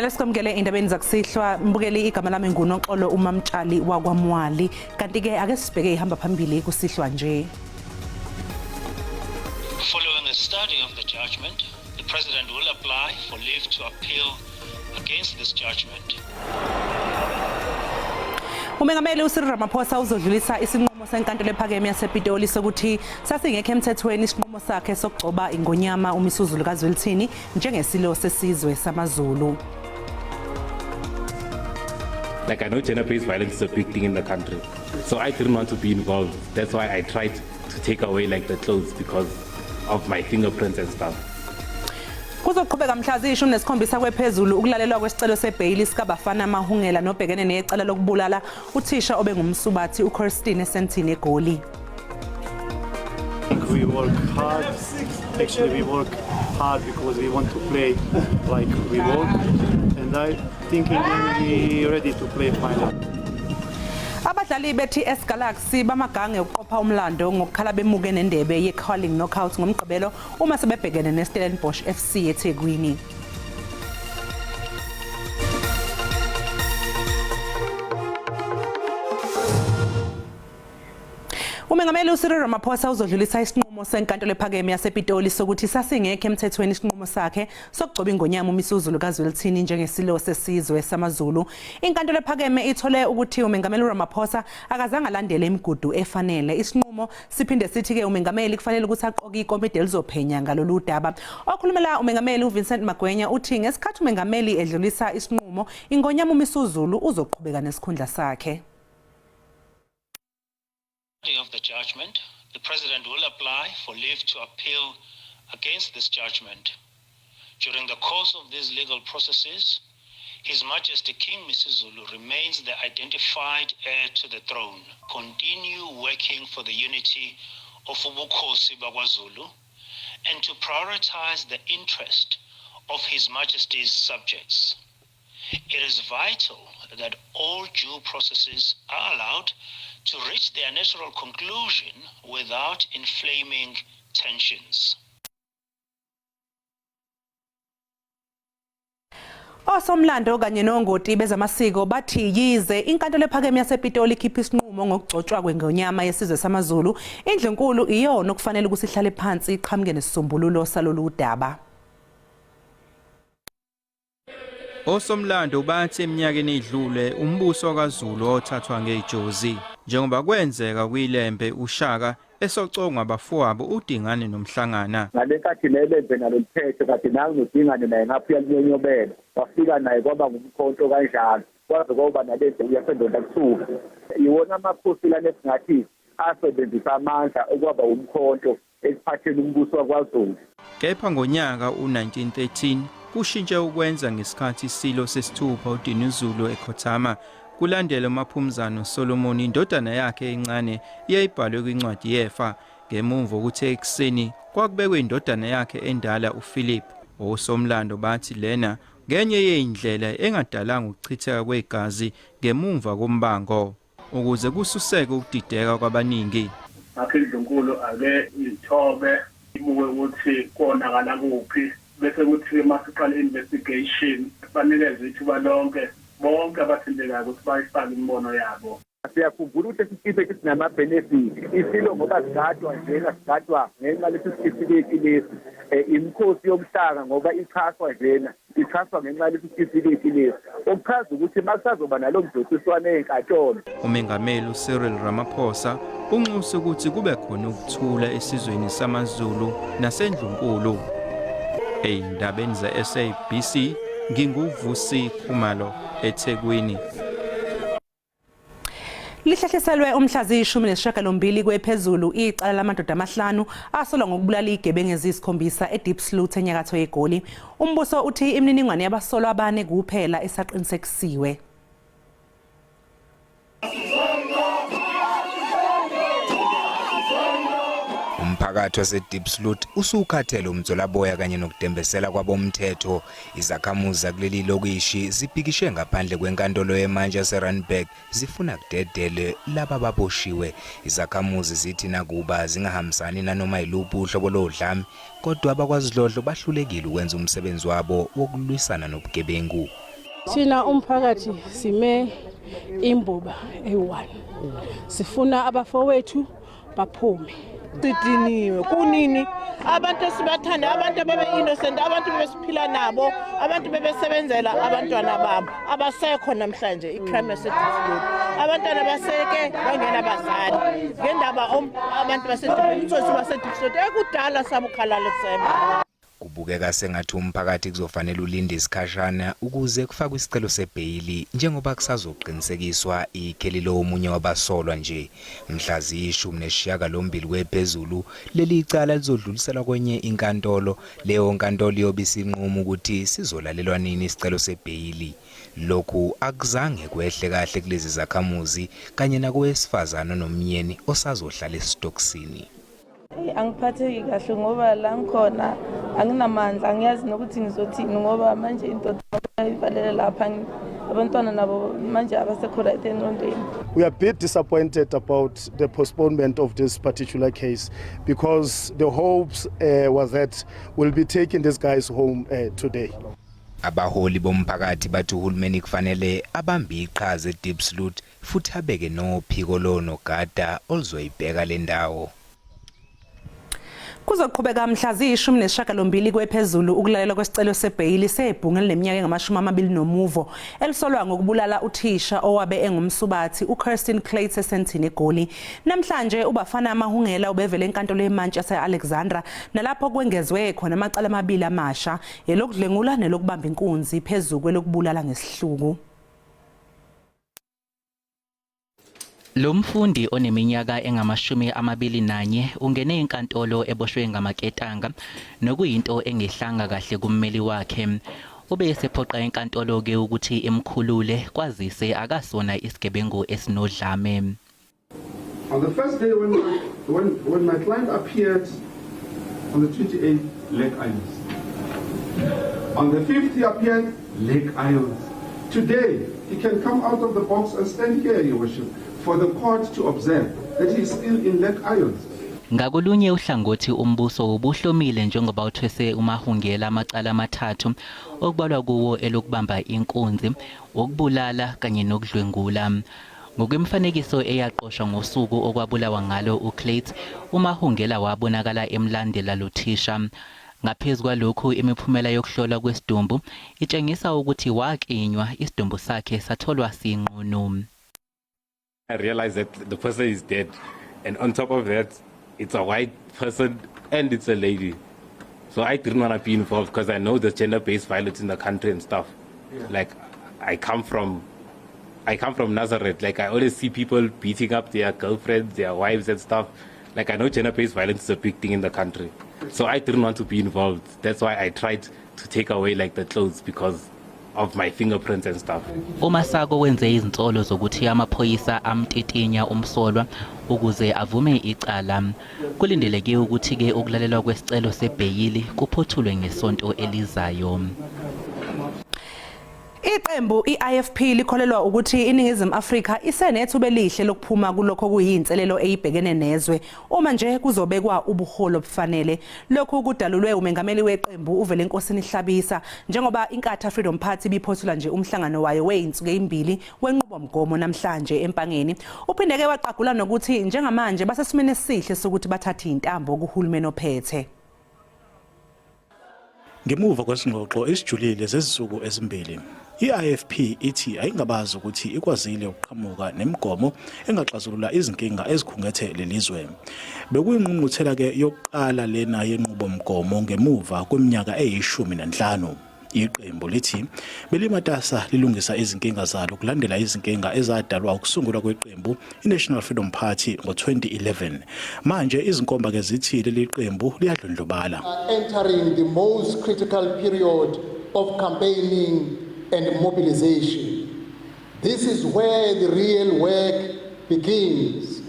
Sibingelele sikwamukele endabeni zakusihlwa mbukeli igama lami nguNoxolo uMamtshali wakwaMwali kanti ke ake sibheke ihamba phambili kusihlwa nje. Following a study of the judgment, the president will apply for leave to appeal against this judgment. Umengameli uCyril Ramaphosa uzodlulisa isinqumo senkantolo ephakeme yasePitoli sokuthi sasingekho emthethweni isinqumo sakhe sokugcoba ingonyama uMisuzulu kaZwelithini njengesilo sesizwe samaZulu. Like I know gender-based violence is a big thing in the country. So I didn't want to be involved. That's why I tried to take away like the clothes because of my fingerprints and stuff. Kuzoqhubeka mhla ziyishumi nesikhombisa kwephezulu ukulalelwa kwesicelo sebheyili sikaBafana Mahungela nobhekene necala lokubulala uthisha obengumsubathi uKirsten eSentini eGoli. We work hard. Actually, we work hard because we want to play like we work. And I think in the end we ready to play final. Abadlali be-TS Galaxy bamagange ukuqopha umlando ngokukhala bemuke nendebe ye-Carling Knockout ngoMgqibelo uma sebebhekene ne-Stellenbosch FC eThekwini. Umengameli uCyril Ramaphosa uzodlulisa isinqumo senkantolo ephakeme yasePitoli sokuthi sasingekho emthethweni isinqumo sakhe sokugcoba ingonyama uMisuzulu kaZwelithini njengesilo sesizwe samaZulu. Inkantolo ephakeme ithole ukuthi umengameli uRamaphosa akazange alandele imigudu efanele. Isinqumo siphinde sithi-ke umengameli kufanele ukuthi aqoke ikomidi elizophenya ngalolu daba. Okhulumela umengameli uVincent Magwenya uthi ngesikhathi umengameli edlulisa isinqumo, ingonyama uMisuzulu uzoqhubeka nesikhundla sakhe. Of the judgment, the president will apply for leave to appeal against this judgment. During the course of these legal processes, His Majesty King Misuzulu remains the identified heir to the throne. Continue working for the unity of Ubukhosi bakwaZulu and to prioritize the interest of His Majesty's subjects. It is vital that all due processes are allowed to reach their natural conclusion without inflaming tensions. Osomlando kanye nongoti bezamasiko bathi yize inkantolo ephakeme yasePitoli ikhipha isinqumo ngokugcotshwa kwengonyama yesizwe samaZulu, indlunkulu iyona okufanele ukuthi ihlale phansi iqhamuke nesisombululo salolu daba. Osomlando bathi eminyakeni edlule umbuso kaZulu othathwa ngejozi njengoba kwenzeka kwiLembe uShaka esocongwa abafowabo uDingane noMhlangana. Ngale nkathi neLembe nalo liphethe kade nangu noDingane naye ngapha uyalinyonyobela wafika naye kwaba ngumkhonto kanjalo kwaze kwaba nalento yasendoda kusuka iwona amakhosi lana esingathi asebenzisa amandla okwaba umkhonto ekuphatheni umbuso wakwaZulu. Kepha ngonyaka u-1913 kushintshe ukwenza ngesikhathi iSilo sesithupha uDinuzulu ekhothama kulandela uMaphumzano Solomon indodana yakhe encane eyayibhalwe kwincwadi yefa ngemumva kokuthi ekuseni kwakubekwe indodana yakhe endala uPhilip. Osomlando bathi lena ngenye yey'ndlela engadalanga ukuchitheka kwegazi ngemumva kombango. ukuze kususeke ukudideka kwabaningi. Ngakho iNdlunkulu ake izithobe ibuke ukuthi konakala kuphi bese kuthi-ke uma siqala i-investigation banikezwe ithuba lonke bonke abathintekayo ukuthi bayifake imibono yabo. Siyakhumbula ukuthi esitifiketi sinama-benefit isilo ngoba sigadwa njena sigadwa ngenxa lesi sitifiketi lesi um imikhosi yomhlanga ngoba ixhaswa njena ixhaswa ngenxa yalesi sitifiketi lesi okuchaza ukuthi makusazoba nalo mdonsiswano ey'nkantolo. Umengameli uCyril Ramaphosa unxuse ukuthi kube khona ukuthula esizweni samaZulu naseNdlunkulu. Ey'ndabeni ze-SABC nginguVusi Khumalo eThekwini. Lihlehliselwe umhla ziyishumi nesishiyagalombili kwephezulu icala lamadoda amahlanu asolwa ngokubulala izigebengu eziyisikhombisa eDiepsloot enyakatho yeGoli. Umbuso uthi imininingwane yabasolwa abane kuphela esaqinisekisiwe. Umphakathi waseDiepsloot usukhathele umdzolaboya kanye nokudembesela kwabomthetho. Izakhamuzi zakuleli lokishi zibhikishe ngaphandle kwenkantolo yemantshi yaseRandburg zifuna kudedelwe laba ababoshiwe. Izakhamuzi zithi nakuba zingahambisani nanoma yiluphi uhlobo lodlame kodwa abakwazidlodlo bahlulekile ukwenza umsebenzi wabo wokulwisana nobugebengu. Thina umphakathi sime imbuba eyi-1, sifuna abafowethu baphume. Sidiniwe kunini abantu esibathanda, abantu abebe-innocent, abantu bebesiphila nabo, abantu bebesebenzela abantwana babo abasekho namhlanje. I-crime yaseDiepsloot, abantwana baseke bangena bazali ngendaba abantu baseUtsotsi baseDiepsloot ekudala sabukhalala semba. Kubukeka sengathi umphakathi kuzofanele ulinde isikhashana ukuze kufakwe isicelo sebheyili njengoba kusazoqinisekiswa ikheli lomunye wabasolwa nje. Mhla ziyi-18 kwephezulu leli cala lizodluliselwa kwenye inkantolo. Leyo nkantolo iyobe isinquma ukuthi sizolalelwa nini isicelo sebheyili. Lokhu akuzange kwehle kahle kulezi zakhamuzi kanye nakowesifazane nomnyeni osazohlala esitokisini. Eyi, angiphatheki kahle ngoba la ngikhona anginamandla, angiyazi nokuthi ngizothini ngoba manje indoda ivalele lapha, abantwana nabo manje abasekho right engqondweni. We are a bit disappointed about the postponement of this particular case because the hopes was that we'll be taking these guys home today. Abaholi bomphakathi bathi uhulumeni kufanele abambe iqhaza eDiepsloot futhi abeke nophiko lonogada oluzoyibheka le ndawo. Kuzoqhubeka mhla ziyi-18 kwephezulu ukulalelwa kwesicelo sebheyili sebhungu elineminyaka engama-20 nomuvo elisolwa ngokubulala uthisha owabe engumsubathi uKirsten Kluyts eSandton eGoli. Namhlanje uBafana Mahungela ubevele enkantolo yemantshi yase-Alexandra nalapho kwengezwe khona amacala amabili amasha, elokudlwengula nelokubamba inkunzi phezu kwelokubulala ngesihluku. Lo mfundi oneminyaka engama-21 ungene enkantolo eboshwe ngamaketanga, nokuyinto engehlanga kahle kummeli wakhe. Ube esephoqa enkantolo-ke ukuthi imkhulule kwazise akasona isigebengu esinodlame. On the first day when my client appeared on the 28th, leg irons. On the 5th, he appeared, leg irons. Today, he can come out of the box and stand here, Your Worship, for the court to observe that he is still in leg irons. Ngakolunye uhlangothi, umbuso ubuhlomile njengoba uthwese uMahungela amacala amathathu, okubalwa kuwo elokubamba inkunzi, ukubulala kanye nokudlwengula. Ngokwemifanekiso eyaqoshwa ngosuku okwabulawa ngalo uKluyts, uMahungela wabonakala emlandela lo thisha. Ngaphezu kwalokhu, imiphumela yokuhlolwa kwesidumbu itshengisa ukuthi waklinywa, isidumbu sakhe satholwa sinqunu. I realized that the person is dead. And on top of that, it's a white person and it's a lady. So I didn't want to be involved because I know there's gender-based violence in the country and stuff. Like I come from Nazareth. Like I always see people beating up their girlfriends, their wives and stuff. Like I know gender-based violence is a big thing in the country. So I didn't want to be involved. That's why I tried to take away like the clothes because of my fingerprints and stuff. UMasako wenze izinsolo zokuthi amaphoyisa amtitinya umsolwa ukuze avume icala. Kulindeleke ukuthi-ke ukulalelwa kwesicelo sebheyili kuphothulwe ngesonto elizayo. Iqembu iIFP likholelwa ukuthi iNingizimu Afrika isenethuba elihle lokuphuma kulokho kuyinselelo eyibhekene nezwe uma nje kuzobekwa ubuholo obufanele. Lokhu kudalulwe umengameli weqembu uVelenkosini Hlabisa njengoba iNkatha Freedom Party biphothula nje umhlangano wayo weyinsuku ezimbili wenqubomgomo namhlanje eMpangeni. Uphindeke waqagula nokuthi njengamanje basesimeni esihle sokuthi bathathe intambo kuhulumeni ophethe. Ngemuva kwesingxoxo esijulile zezinsuku ezimbili, i-IFP ithi ayingabazi ukuthi ikwazile ukuqhamuka nemigomo engaxazulula izinkinga ezikhungethe lelizwe. Bekuyingqungquthela-ke yokuqala lena yenqubomgomo ngemuva kweminyaka eyi-15. Iqembu lithi belimatasa lilungisa izinkinga zalo kulandela izinkinga ezadalwa ukusungulwa kweqembu i-National Freedom Party ngo-2011. Manje izinkomba ke zithi leli qembu liyadlondlobala. Entering the most critical period of campaigning and mobilization. This is where the real work begins.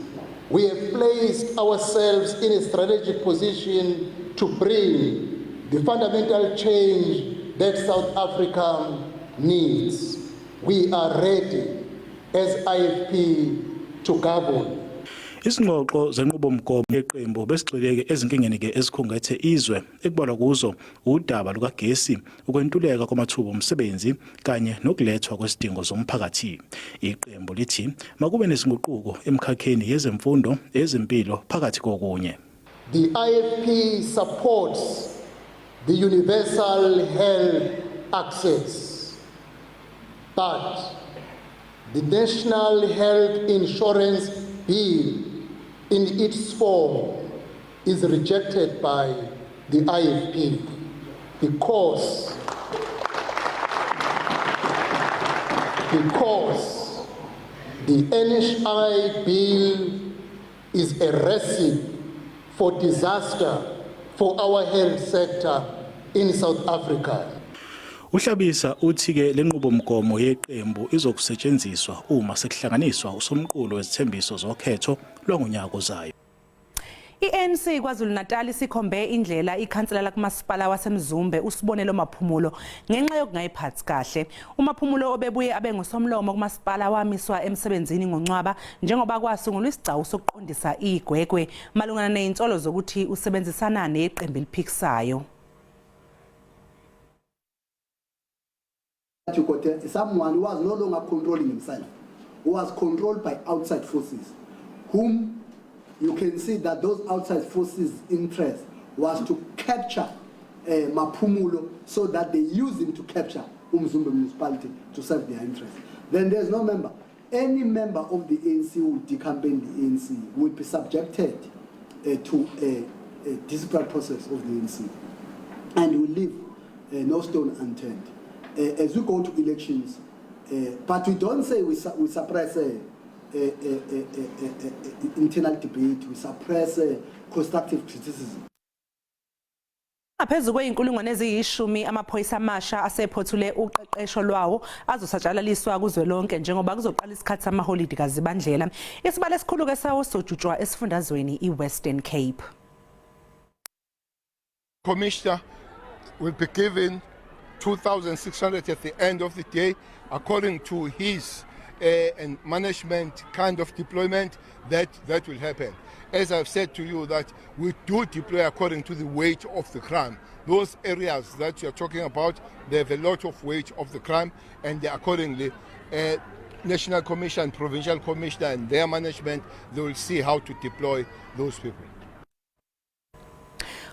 We have placed ourselves in a strategic position to bring the fundamental change that South Africa needs. We are ready as IFP to govern. Izingxoxo zenqubomgomo yeqembu besigxileke ezinkingeni-ke ezikhungethe izwe ekubalwa kuzo udaba lukagesi, ukwentuleka kwamathuba omsebenzi kanye nokulethwa kwezidingo zomphakathi. Iqembu lithi makube nezinguquko emkhakheni yezemfundo, ezempilo phakathi kokunye. The IFP supports the universal health access, but the National Health Insurance Bill in its form is rejected by the IFP because the NHI bill is a recipe for disaster for our health sector in South Africa. UHlabisa uthi-ke le nqubomgomo yeqembu izokusetshenziswa uma sekuhlanganiswa usomqulu wezithembiso zokhetho lwangonyaka ozayo. I-ANC KwaZulu-Natal isikhombe indlela ikhansela lakumasipala waseMzumbe uSibonelo Maphumulo ngenxa yokungayiphathi kahle. UMaphumulo obebuye abe ngusomlomo kumasipala wamiswa emsebenzini ngoNcwaba njengoba kwasungulwa isigcawu sokuqondisa igwegwe malungana nezinsolo zokuthi usebenzisana neqembu eliphikisayo. You got someone who was no longer controlling himself, who was controlled by outside forces, whom you can see that those outside forces' interest was to capture Maphumulo so that they use him to capture Umzumbe municipality to serve their interest. Then there's no member. Any member of the ANC who will decampaign the ANC will be subjected to a disciplinary process of the ANC and will leave no stone unturned. As we go to elections, but we don't say we suppress a internal debate, we suppress constructive criticism. Ngaphezu kweyinkulungwane eziyishumi amaphoyisa amasha asephothule uqeqesho lwawo azosatshalaliswa kuzwelonke njengoba kuzoqala isikhathi samaholidi kaZibandlela. Isibalo esikhulu ke sawo sojutshwa esifundazweni iWestern Cape. Commissioner will be given 2,600 at the end of the day, according to his and management kind of deployment, that will happen. As I've said to you, that we do deploy according to the weight of the crime. Those areas that you're talking about, they have a lot of weight of the crime, and accordingly, National Commission, Provincial Commissioner, and their management, they will see how to deploy those people.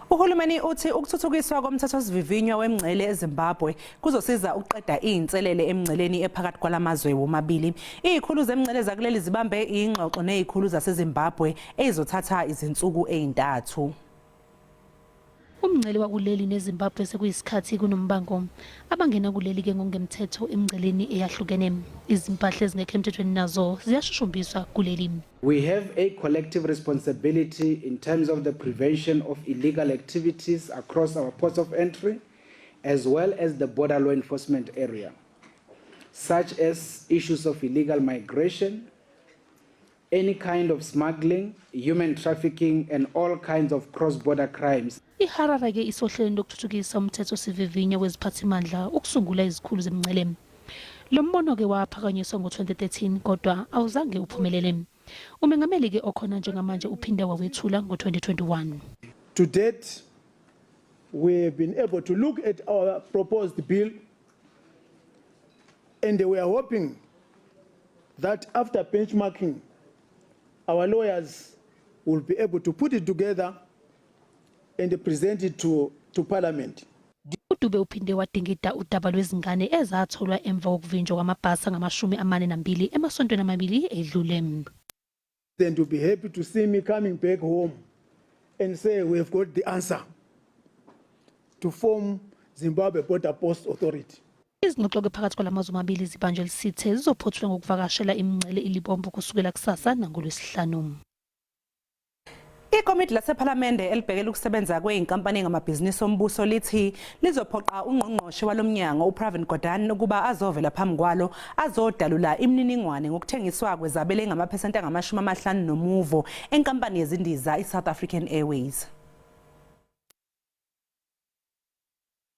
Uhulumeni uthi ukuthuthukiswa komthethosivivinywa wemngcele eZimbabwe kuzosiza ukuqeda izinselele emngceleni ephakathi kwalamazwe womabili. Izikhulu zemngcele zakuleli zibambe ingxoxo nezikhulu zaseZimbabwe ezizothatha izinsuku ezintathu. Umngcele wakuleli neZimbabwe sekuyisikhathi kunombango. Abangena kuleli-ke ngokungemthetho emngceleni eyahlukene. Izimpahla ezingekho emthethweni nazo ziyashushumbiswa kuleli. We have a collective responsibility in terms of the prevention of illegal activities across our ports of entry, as well as the border law enforcement area, such as issues of illegal migration, any kind of smuggling, human trafficking, and all kinds of cross-border crimes. IHarare-ke isohlelweni lokuthuthukisa umthethosivivinyo weziphathimandla ukusungula izikhulu zemngcele. Lo mbono-ke waphakanyiswa ngo-2013 kodwa awuzange uphumelele. Umengameli-ke okhona njengamanje uphinde wawethula ngo-2021. To date, we have been able to look at our proposed bill, and we are hoping that after benchmarking, our lawyers will be able to put it together and present it to Parliament. UDube uphinde wadingida udaba lwezingane ezatholwa emva kokuvinjwa kwamabhasi angamashumi amane nambili emasontweni amabili edlule. Then to be happy to see me coming back home and say we have got the answer to form Zimbabwe Border Post Authority. Izingxoxo-ke phakathi kwalamazwe amabili zibanjwe lisithe zizophothulwa ngokuvakashela imingcele iLibombo kusukela kusasa nangolwesihlanu. Ikomiti lasephalamende elibhekele ukusebenza kweyinkampani ngamabhizinisi ombuso lithi lizophoqa ungqongqoshe walomnyango uPravin Gordhan ukuba azovela phambi kwalo azodalula imininingwane ngokuthengiswa kwezabelo engamaphesenti angama-50 nomuvo enkampani yezindiza iSouth African Airways.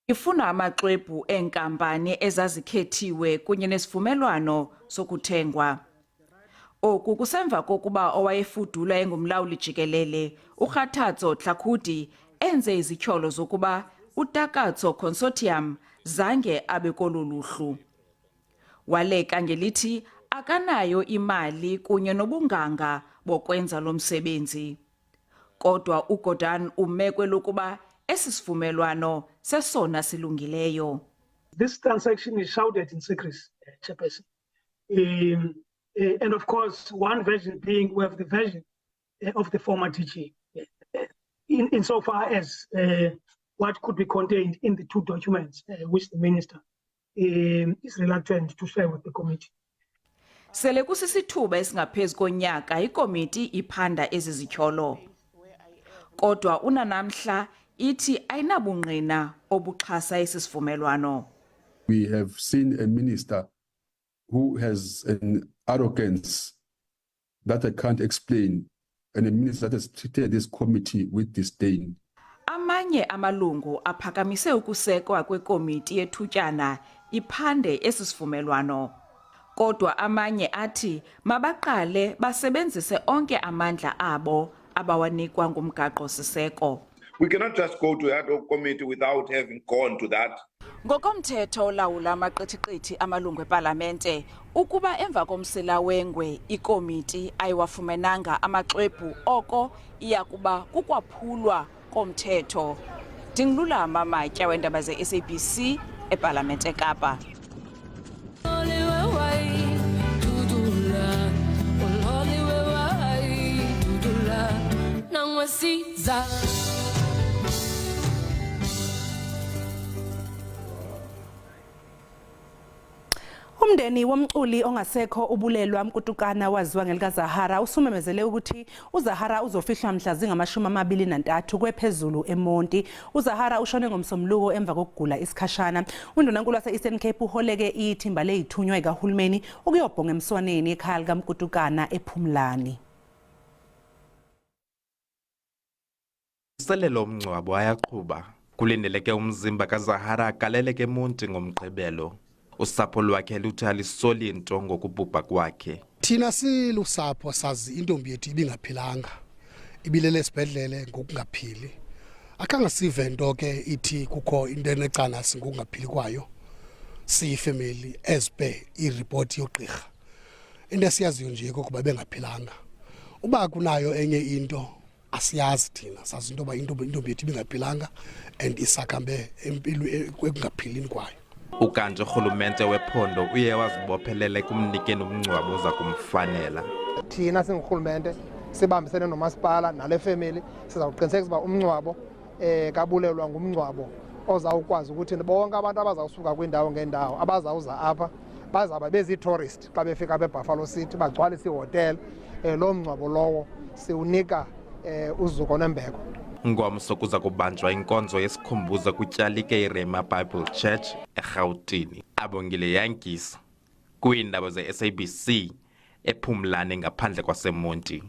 Ifuna amaxwebhu enkampani ezazikhethiwe kunye nesivumelwano sokuthengwa. Oku kusemva kokuba owayefudula engumlawuli jikelele uKgathatso Tlhakudi enze izityholo zokuba uTakatso Consortium zange abe kolu luhlu. Waleka ngelithi akanayo imali kunye nobunganga bokwenza lo msebenzi. Kodwa uGordhan ume kwelokuba esi sivumelwano sesona silungileyo. This transaction is shrouded in secrecy, Chairperson. And of course, one version being we have the version of the former DG, insofar as what could be contained in the two documents which the minister is reluctant to share with the committee. Sele kusisithuba esingaphezu konyaka ikomiti iphanda ezi zityholo. Kodwa unanamhla ithi ayinabungqina obuxhasa esi sivumelwano. We have seen a minister who has an arrogance that I can't explain, and a minister that has treated this committee with disdain. Amanye amalungu aphakamise ukusekwa kwekomiti yethutyana iphande esi sivumelwano. Kodwa amanye athi mabaqale basebenzise onke amandla abo abawanikwa ngumgaqo-siseko. We cannot just go to that committee without having gone to that. Ngokomthetho olawula amaqithiqithi amalungu epalamente, ukuba emva komsila wengwe ikomiti ayiwafumenanga amaxwebhu oko iya kuba kukwaphulwa komthetho. NdinguLulama Matya weendaba ze-SABC epalamente eKapa. Umndeni womculi ongasekho uBulelwa Mkutukana waziwa ngelikaZahara usumemezele ukuthi uZahara uzofihlwa mhla zingama-23 kwephezulu eMonti. UZahara ushone ngomsombuluko emva kokugula isikhashana. Undunankulu wase-Eastern Cape uholeke ithimba leyithunywa ikahulumeni ukuyobhonga emswaneni ekhaya likaMkutukana ePhumlani. Amalungiselelo omngcwabo ayaqhuba. Kulindeleke umzimba kaZahara agaleleke eMonti ngoMgqibelo. Usapho lwakhe luthi alisoli nto ngokubhubha kwakhe. Thina silusapho sazi intombi yethu ibingaphilanga, ibilele esibhedlele ngokungaphili. Akhange sive nto ke ithi kukho into enecala ngokungaphili kwayo siyifemeli as per iripoti yogqirha. Into esiyaziyo nje kokuba bengaphilanga. Uba kunayo enye into asiyazi thina, sazi into yoba intombi yethu ibingaphilanga and isakhambe ekungaphilini kwayo. Ukanti urhulumente wephondo uye wazibophelela ekumnikeni umngcwabo oza kumfanela. Thina singurhulumente sibambisene nomasipala nale femeli sizawuqinisekisa uba umngcwabo kaBulelwa ngumngcwabo ozawukwazi ukuthi bonke abantu abazawusuka kwiindawo ngeendawo abazawuza apha bazawuba bezii-tourist xa befika apha eBuffalo City bagcwalise ihotele. Loo mngcwabo lowo siwunika uzuko nembeko. Ngomso kuza kubanjwa inkonzo yesikhumbuzo kwityalike iRema Bible Church eRhawutini. Abongile Yankees kwiindaba ze-SABC ePhumlani ngaphandle kwaseMonti.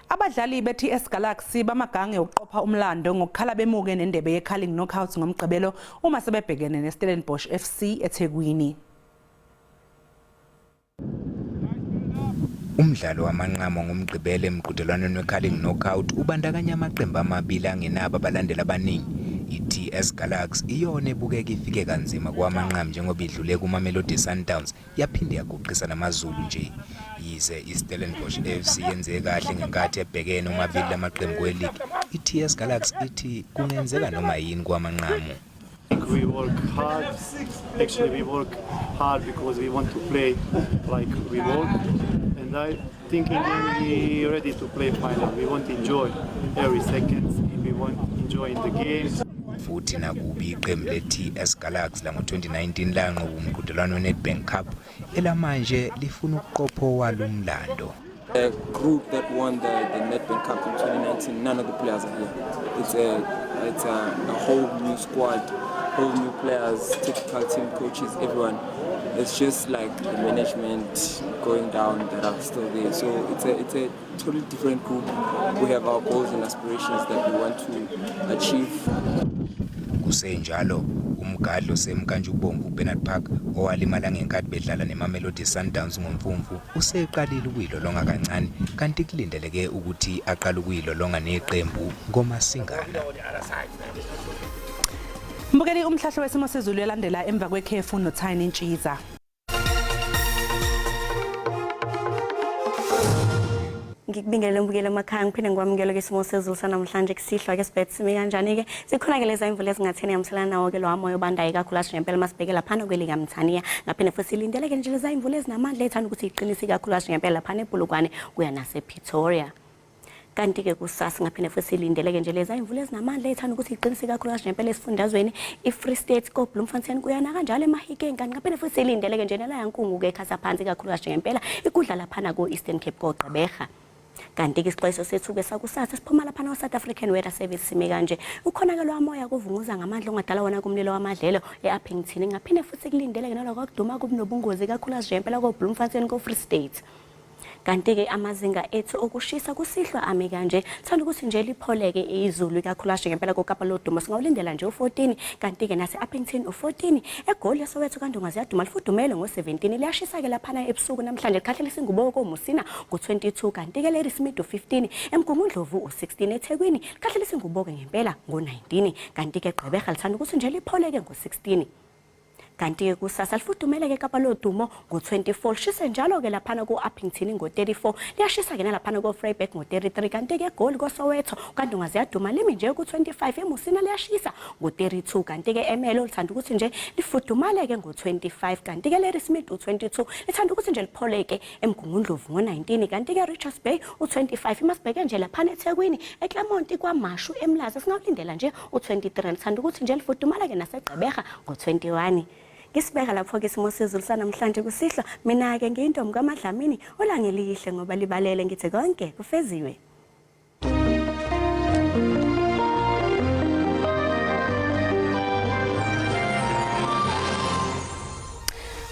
Abadlali be-TS Galaxy bamagange ukuqopha umlando ngokukhala bemuke nendebe ye-Carling Knockouts ngoMgqibelo uma sebebhekene ne-Stellenbosch FC eThekwini. Umdlalo wamanqamo ngoMgqibelo emqhudelwaneni we-Carling Knockout ubandakanya amaqembu amabili angenabo abalandeli abaningi. I-TS Galaxy iyona ebukeka ifike kanzima kwamanqamu njengoba idlule kuMamelodi Sundowns yaphinde yaguqisa namaZulu nje. Yize i-Stellenbosch FC yenze kahle ngenkathi ebhekene omabili lamaqembu weligi, i-TS Galaxy ithi kungenzeka noma yini kwamanqamu. We work hard. Actually, we work hard because we want to play like we work. And I think in the end we ready to play final. We want to enjoy every second. We want to enjoy in the games. Futhi nakubi iqembu le-TS Galaxy lango-2019 lanqoba umqhudelwano we-Nedbank Cup, elamanje lifuna ukuqopha owalo umlando. A group that won the Nedbank Cup in 2019, none of the players are here. It's a whole new squad, whole new players, technical team, coaches, everyone. It's just like the management going down that are still there. So it's a totally different group. We have our goals and aspirations that we want to achieve. Kusenjalo, Umgadli osemnkantshubomvu uBernard Park owalimala ngenkathi bedlala neMamelodi Sundowns ngoMfumfu useqalile ukuyilolonga kancane kanti kulindeleke ukuthi aqale ukuyilolonga neqembu ngoMasingana. Mbukeli umhlahlo wesimo sezulu uyalandela emva kwekhefu noTiny Ntshiza. Ngikubingelele mbukeli emakhaya ngiphinde ngikwamukele kwisimo sezulu sanamhlanje kusihlwa ke sibethe sime kanjani-ke sikhona-ke leza imvula ezingatheni yamselana nawo-ke lowa moya obandayo ikakhulu asho ngempela masibheke laphana kwelikamthaniya ngaphinde futhi silindeleke nje leza imvula ezinamandla ethanda ukuthi iqinise ikakhulu asho ngempela laphana ebhulukwane kuya nasepretoria Kanti-ke kusasa ngaphinde futhi silindeleke nje leza imvula ezinamandla ethanda ukuthi iqinise kakhulukazi ngempela esifundazweni i-Free State koBloemfontein kuyana kanjalo eMahikeng kanti ngaphinde futhi silindeleke nje nalaya nkungu-ke ekhasa phansi kakhulukazi ngempela ikudla laphana ko-Eastern Cape koGqeberha. Kanti-ke isixwayiso sethu-ke sakusasa siphuma laphana kwa-South African Weather Service sime kanje ukhonakalo wamoya kuvunguza ngamandla ongadala wona kumlilo wamadlelo e-Upington ngaphinde futhi kulindeleke naloko kuduma kubunobungozi kakhulukazi ngempela koBloemfontein ko-Free State. Kanti-ke amazinga ethu okushisa kusihlwa ame kanje. Thanda ukuthi nje lipholeke izulu ikakhulukazi ngempela koKapa lodumo singawulindela nje u-14 kanti-ke nase-Upington u-14 eGoli eSoweto kaNdonga ziyaduma lifudumele ngo-17 liyashisa-ke laphana ebusuku namhlanje likhahlela isingubo koMusina ngo-22 kanti-ke Ladysmith u-15 eMgungundlovu u-16 eThekwini likhahlela isingubo-ke ngempela ngo-19 kanti-ke Gqeberha lithanda ukuthi nje lipholeke ngo-16 Kanti-ke kusasa lifudumele-ke eKapa lodumo ngo-24 lishise njalo-ke laphana ko-Upington ngo-34 liyashisa-ke nalaphana ko-Vryburg ngo-33 kanti-ke eGoli koSoweto KwaNdonga ziyaduma limi nje ku-25 eMusina liyashisa ngo-32 kanti-ke eMelo lithanda ukuthi nje lifudumale-ke ngo-25 kanti-ke Ladysmith u-22 lithanda ukuthi nje lipholeke eMgungundlovu ngo-19 kanti-ke Richards Bay u-25 masibheke nje laphana eThekwini eClermont kwaMashu eMlaza singawulindela nje u-23 lithanda ukuthi nje lifudumala-ke naseGqeberha ngo-21 ngisibeka lapho-ke isimo sezulu sanamhlanje kusihlwa mina-ke ngiyintombi kaMadlamini ulangelihle ngoba libalele ngithi konke kufeziwe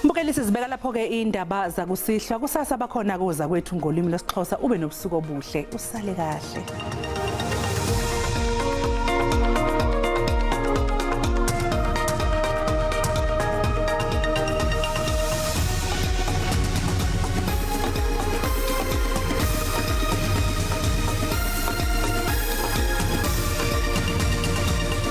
Mbukeli sizibeka lapho-ke indaba zakusihlwa kusasa bakhona koza kwethu ngolimi lwesiXhosa ube nobusuku obuhle usale kahle.